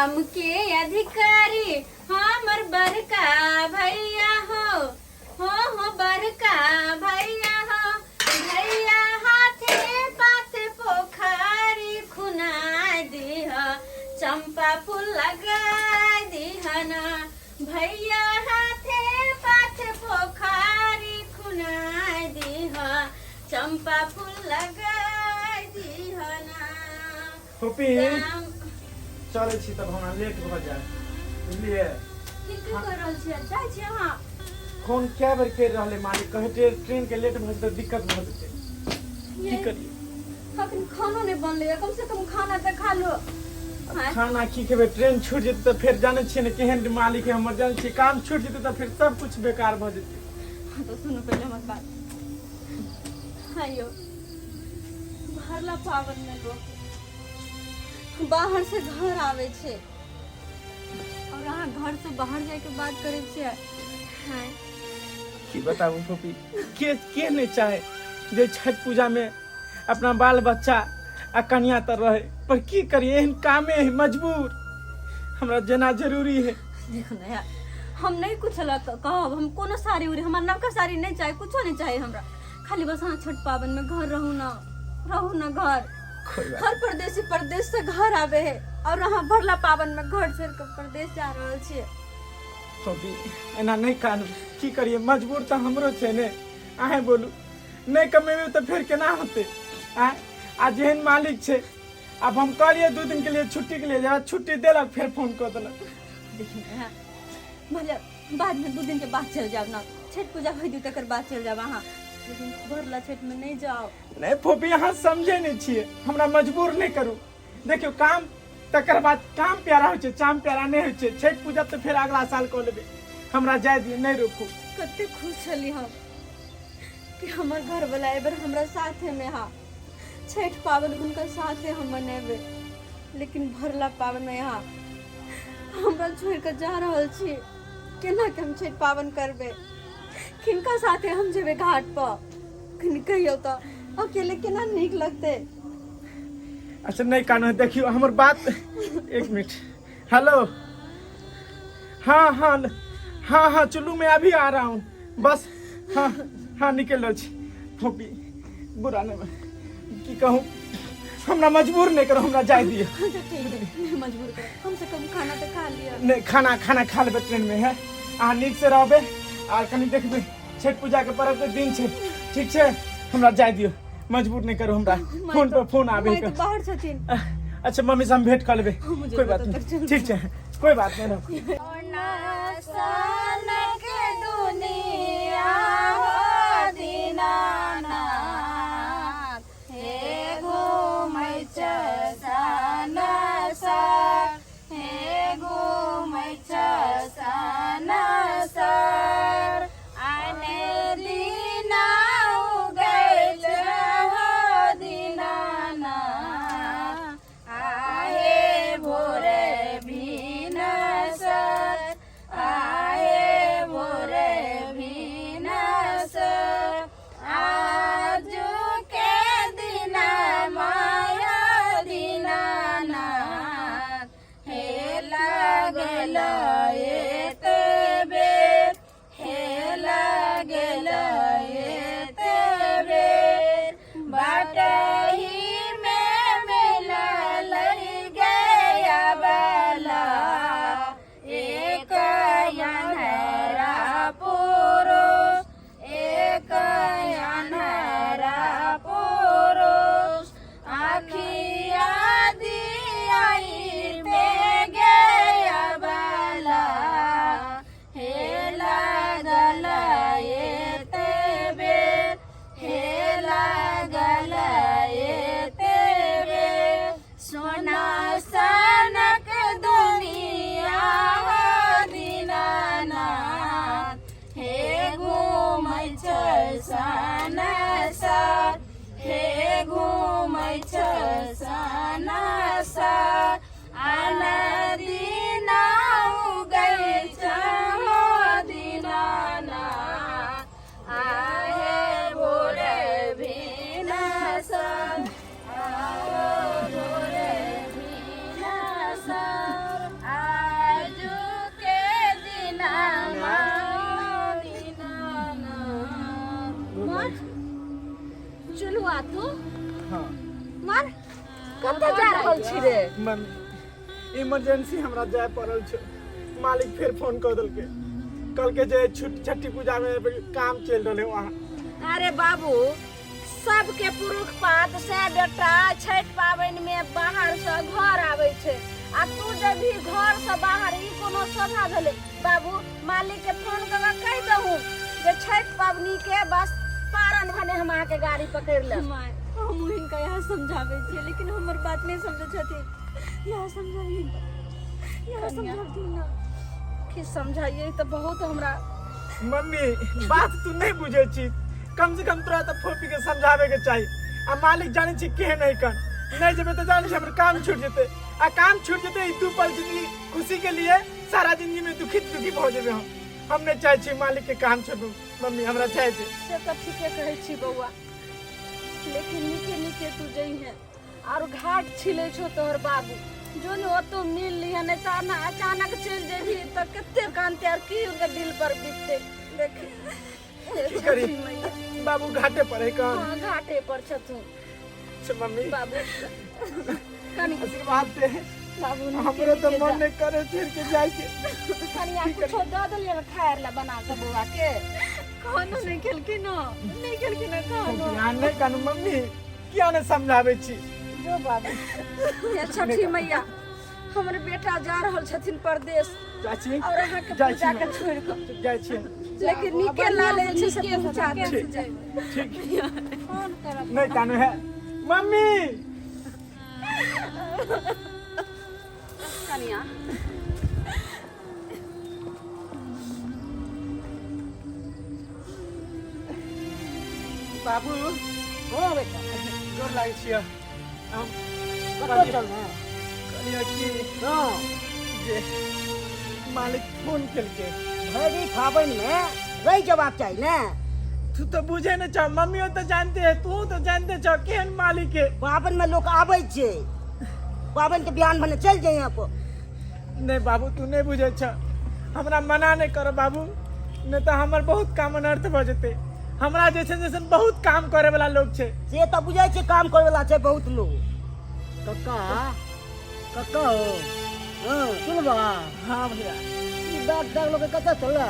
काम के अधिकारी हमर बड़का भैया हो, हो हो बड़का भैया हो। भैया हाथे पाथे पोखरी खुना दिह, चंपा फूल लगा दिहना। भैया हाथे पाथे पोखरी खुना दिह, चंपा फूल लगा दिहना। फोपी चलै छी तब, हमरा लेट भऽ जायत, बुझलियै? की की कर रहल छियै? जाइ छी अहाँ? फोन कए बेर करि रहलै मालिक, कहै ट्रेन के लेट भऽ जेतै, दिक्कत भऽ जेतै, की करियै? अखन खानो नहि बनलै, कम से कम खाना तऽ खा लो। आँय? खाना की खेबै? ट्रेन छूटि जेतै तऽ फेर जानै छियै ने केहन मालिक है हमर, जानै छियै? काम छूटि जेतै तऽ फेर सब कुछ बेकार भऽ जेतै। हाँ, तो सुनू पहले हमर बात। हाँ यौ, भरला पावन में लोग बाहर से घर आवे छै और अहाँ घर से बाहर जाय के बात करै छियै? हाँ। की बताबू फोपी, के के नहीं चाहे जे छठ पूजा में अपना बाल बच्चा आ कनिया तर रहे, पर की करिए, एहन कामे है, मजबूर हमरा जेना जरूरी है। देखो ना यार, हम नहीं कुछ लग कहब, हम कोनो साड़ी उड़ी, हमरा नवका साड़ी नहीं चाही, कुछो नहीं चाही हमरा, खाली बस अहाँ छठ पावन में घर रहू ना, रहू ना घर। कोई बात हर परदेसी परदेश से घर आवे है और अहाँ भरला पावन में घर छोड़ के परदेश जा रहल छियै। फोपी, एना नहीं कानू, की करिए, मजबूर तऽ हमरो छै ने। अहें बोलू, नहीं कमेबै तऽ फेर केना होतै? आँय, आ जेहन मालिक छै, आब हम कहलियै 2 दिन के लिए छुट्टी के लिए जा, छुट्टी देलक फेर फोन कऽ देलक। देखियौ ने, भले बाद में 2 दिन के बाद चल जाओ ना, छठ पूजा हो जू तकर बाद चल जाओ अहाँ, लेकिन भरला छठ में नहीं जाओ। नहीं फोपी, अहाँ समझे नहीं छियै, हमरा मजबूर नहीं करू। देखियौ, काम तकर बाद काम प्यारा होइ छै, चाम प्यारा नहीं होइ छै। छठि पूजा तऽ फेर अगला साल कऽ लेबै, हमरा जाय दियौ, नहीं रोकू। कते खुश छली हम कि हमर घरवाला एहि बेर हमरा साथे में हा, छठि पाबनि हुनकर साथे हम मनेबै, लेकिन भरला पाबनि में यहाँ हमरा छोड़ि कऽ जा रहल छी। केना के हम छठि पाबनि करबै? किनका साथे हम जेबै घाट पर? कनि कहियौ तऽ, अकेले केना नीक लगतै? अच्छा, नहीं कानू, देखियौ हमर बात, एक मिनट। हेलो, हाँ हाँ हाँ हाँ, चलू, मैं अभी आ रहा हूँ बस। हाँ हाँ, निकल रहल छी। फोपी, बुरा नहीं, की कहूँ, हमरा मजबूर नहीं करो, हमरा जाय दियौ। अच्छा ठीक है, नहीं मजबूर कर, कम से कम खाना तो खा लिया। नहीं, खाना खाना खा लेबै ट्रेन में है। अहाँ नीक से रहबै आर कनि देखबै, छठि पूजा के पर्व के दिन छै, ठीक छै? हमरा जाय दियौ, मजबूर नहीं करो हमरा। फोन पर फोन आबे। माय तो बाहर छथिन। अच्छा, मम्मी से हम भेंट कर लेबै। मुझे कोई बात पता नहीं। चल। ठीक छै, कोई बात नहीं, रखो। सनक दुनिया हो दीनानाथ, हे घूमै सनसर, हे घूमै सनसर, आने दिना उगै हो दीनानाथ, आहे भोरे भिनसर, आहे भोरे भिनसर। आजु के दिना माया दीनानाथ, हे लागल एते बेर, हे लागल एते बेर, बाटही में मिलल गया बाला, एक अन्हरा पुरुष, एक अन्हरा पुरुष, आखिया दियाई पे गया बाला। रहल छी रे? मम्मी, इमरजेंसी हमरा जाय पड़ल छै। मालिक फेर फोन कऽ देलकै, कहलकै जे छठी पूजा में काम चलि रहलै वहाँ। अरे बाबू, सबके पुरुख पात से बेटा छठि पाबनि में बाहर से घर आबै छै, आ तू जेबही घर से बाहर, ई कोनो शोभा भेलै? बाबू, मालिक के फोन कऽ के कहि दहू जे छठि पाबनि के बस पारन भने हम अहाँके गाड़ी पकड़ि लेब। माय, हम हिनका यहाँ समझाबै छियै, लेकिन हमर बात नहि समझै छथिन। यहाँ समझाबी, यहाँ समझाबथिन ना। की समझाइए तऽ बहुत हमरा। मम्मी, बात तू नहीं बुझे छी। कम से कम तोरा तऽ फोपी के समझावे के चाही। आ मालिक जाने छी केहन है कन, नहीं जेबे तऽ जाने छी हमर काम छूट जेते, आ काम छूट जेते ई दू पल जिंदगी खुशी के लिए सारा जिंदगी में दुखी दुखी भऽ जेबे हम। हम नहीं चाहे छी मालिक के काम छोड़ू। मम्मी, हमरा चाहे छी। से तऽ ठीके कहै छी बौआ, लेकिन नीके नीके तू जइहे। आर घाट छिलै छौ तोहर बाबू, जो ने ओतौ मिल लिहे, नहीं तऽ ना अचानक चलि जेबही तऽ कते कानते आर की उनके दिल पर बीतते। देखी की करी? छठी मैया। बाबू घाटे पर है कन? हाँ, घाटे पर छथुन। अच्छा मम्मी। बाबू, कनी आशीर्वाद दे। बाबू, नीके हमरो तो नीके मन जा। नहीं करे छोड़ के जाए के। कनिया, कुछो दऽ देलियै ने खाय ला बना कऽ बौआ के? खानो नहि खेलखिन हँ, नहि खेलखिन हँ खानो। ध्यान नहीं कानू मम्मी, किया नहीं समझावे छी? जो बाबू। हे छठी मैया, हमर बेटा जा रहल छथिन परदेश चाची, और अहाँके जाइ पूजा छी के छोड़ि कऽ। जाइ छी। लेकिन नीके लाले छै से पहुँचा दे। ठीक ठीक। नहीं कानू है मम्मी। कनिया। बाबू। हो बेटा। गोर लागै छियै हम। कतऽ चलना? कहलियै कि जे मालिक फोन केलकै। भरि पाबनि में रहि जबाक चाही ने। तू तो बुझे नहीं छौ, मम्मियो तो जानते है, तू तो जानते छौ केहन मालिक है। पाबनि में लोक आबै छै, पाबनि के बिहान भने चलि जइहे अपन। नहीं बाबू, तू नहीं बुझे छ, हमरा मना नहीं करो बाबू, नहीं तो हमर बहुत काम अनर्थ भऽ जेतै। हमरा जैसन जैसन बहुत काम करे वाला लोग छै। से तऽ बुझै छै, काम करे वाला छै बहुत लोग। कक्का, कक्का हो। हाँ, सुनबा? हाँ भैया। ई बैग बैग लोग कतऽ चलला?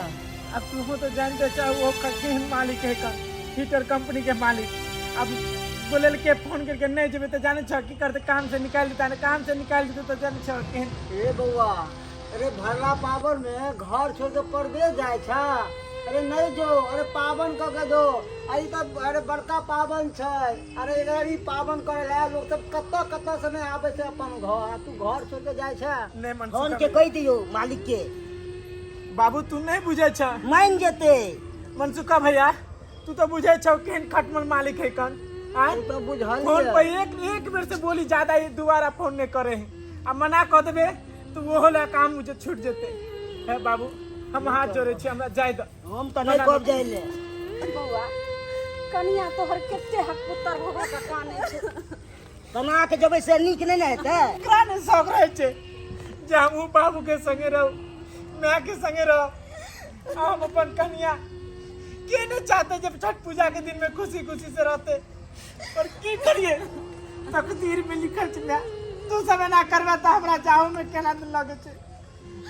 अब तू तो जानते छौ वो केहन मालिक है का, हीटर कंपनी के मालिक। अब बोले के फोन करके नहीं जेबे तो जाने छौ की करते, काम से निकाल देता ने, काम से निकाल देते तो जाने छौ केहन। ए बौआ, अरे भरला पावन में घर छोड़ के परदेश जाए छा? अरे नहीं जो, अरे पावन क के दो। आ ई तऽ अरे बड़का पावन छै। अरे एकरा ई पावन करे ला लोग सब कतऽ कतऽ से नहीं आबै छै अपन घर, आ तू घर छोड़ के जाय छा? नहीं मन। फोन के कहि दियौ मालिक के। बाबू, तू नहीं बुझे छ। मानि जेतै। मनसुखा भैया, तू तो बुझे छौ केहन खटमल मालिक है कन। आय तू तऽ बुझल फोन ये। पर एक एक बेर से बोली, ज्यादा ही दोबारा फोन नहीं करे है। आ मना कऽ देबे तो वो ला काम मुझे छूट जेते है। बाबू, हम हाथ जोड़े छी, हमरा जाय दो। हम तऽ नहि कहब जाइ ले। बौआ, कनिया तोहर कते हक पुत्र भऽ भऽ कऽ कानै छै। कना के जेबै से नीक नहि ने हेतै। एकरा ने शौक रहै छै जे हमहूँ बाबू के संगे रहू, माय के संगे रहू। आ हम अपन कनिया के नहीं चाहते जब छठ पूजा के दिन में खुशी खुशी से रहते, पर की करिए, तकदीर में लिखल छै। माय, तू सब एना करबे तऽ हमरा जाहू में केना दिन लगै छै।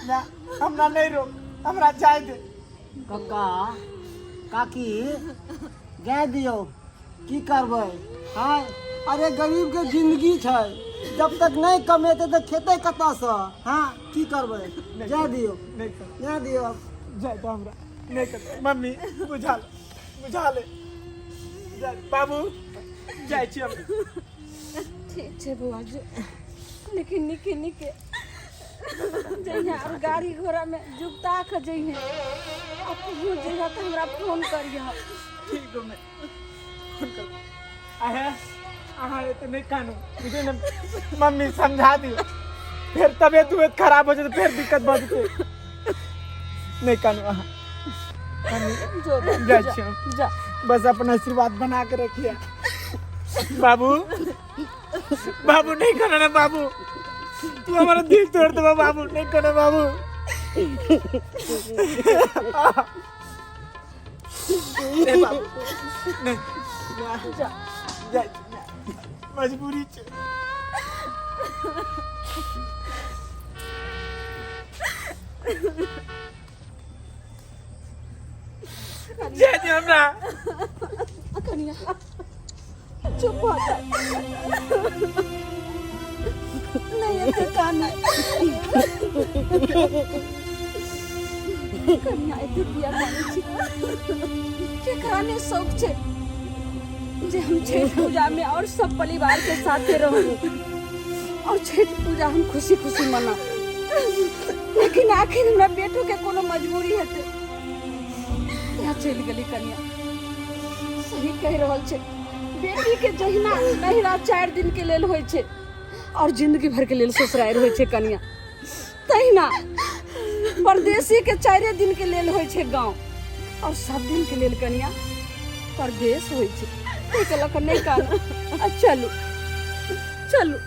माय, हमरा नहीं रोक, हमरा जाय दे। कक्का, काकी, जाय दियौ, की करबै? हाँ, अरे गरीब के जिंदगी छै, जब तक नहीं कमेतै तऽ खेतै कतऽसँ? हाँ, की करबै? जाय दियौ। नहीं कर। जाय दियौ। जाय दो हमरा, नहीं कर। मम्मी, बुझा ले, बुझा ले। जाय बाबू, जाइ छी हम। ठीक छै बौआ जी, लेकिन नीके नीके जइहे और गाड़ी घोड़ा में जुगता के जइहे, आ पहुँच जइहे तऽ हमरा फोन करिहे। ठीक हो, मैं फोन कर। आहे अहाँ एते नहीं कानू, बुझे ने? मम्मी, समझा दियो, फिर तबियत उबियत खराब हो जेतै, फिर दिक्कत भऽ जेतै। नहीं कानू अहाँ। मम्मी, जो बाबू, जाइ जा, छी हम। जा। बस अपना आशीर्वाद बना के रखिए बाबू। बाबू, नहीं करना ना बाबू, तू हमारा दिल तोड़ देबा बाबू, नहीं करना बाबू। नहीं बाबू, नहीं। जा। जा, मजबूरी छे। जे जे हमरा चुप हो जा। नहीं एते कानू। कनिया एते किया कानै छी? केकरा ने शौक छै जे हम छठि पूजा में और सब परिवार के साथे रहू और छठि पूजा हम खुशी खुशी मना, लेकिन आखिर हमरा बेटो के कोनो मजबूरी हेतै यहाँ चलि गेली। कनिया सही कहि रहल छै, बेटी के जहिना नहिरा 4 दिन के लेल होइ छै और जिंदगी भर के लेल ससुरारि होइ छै कनिया, तहिना परदेसी के 4 दिन के लेल होइ छै गाँव और सब दिन के लेल कनिया परदेश होइ छै। ताहिके लऽ कऽ नहि कानू आ चलू चलू।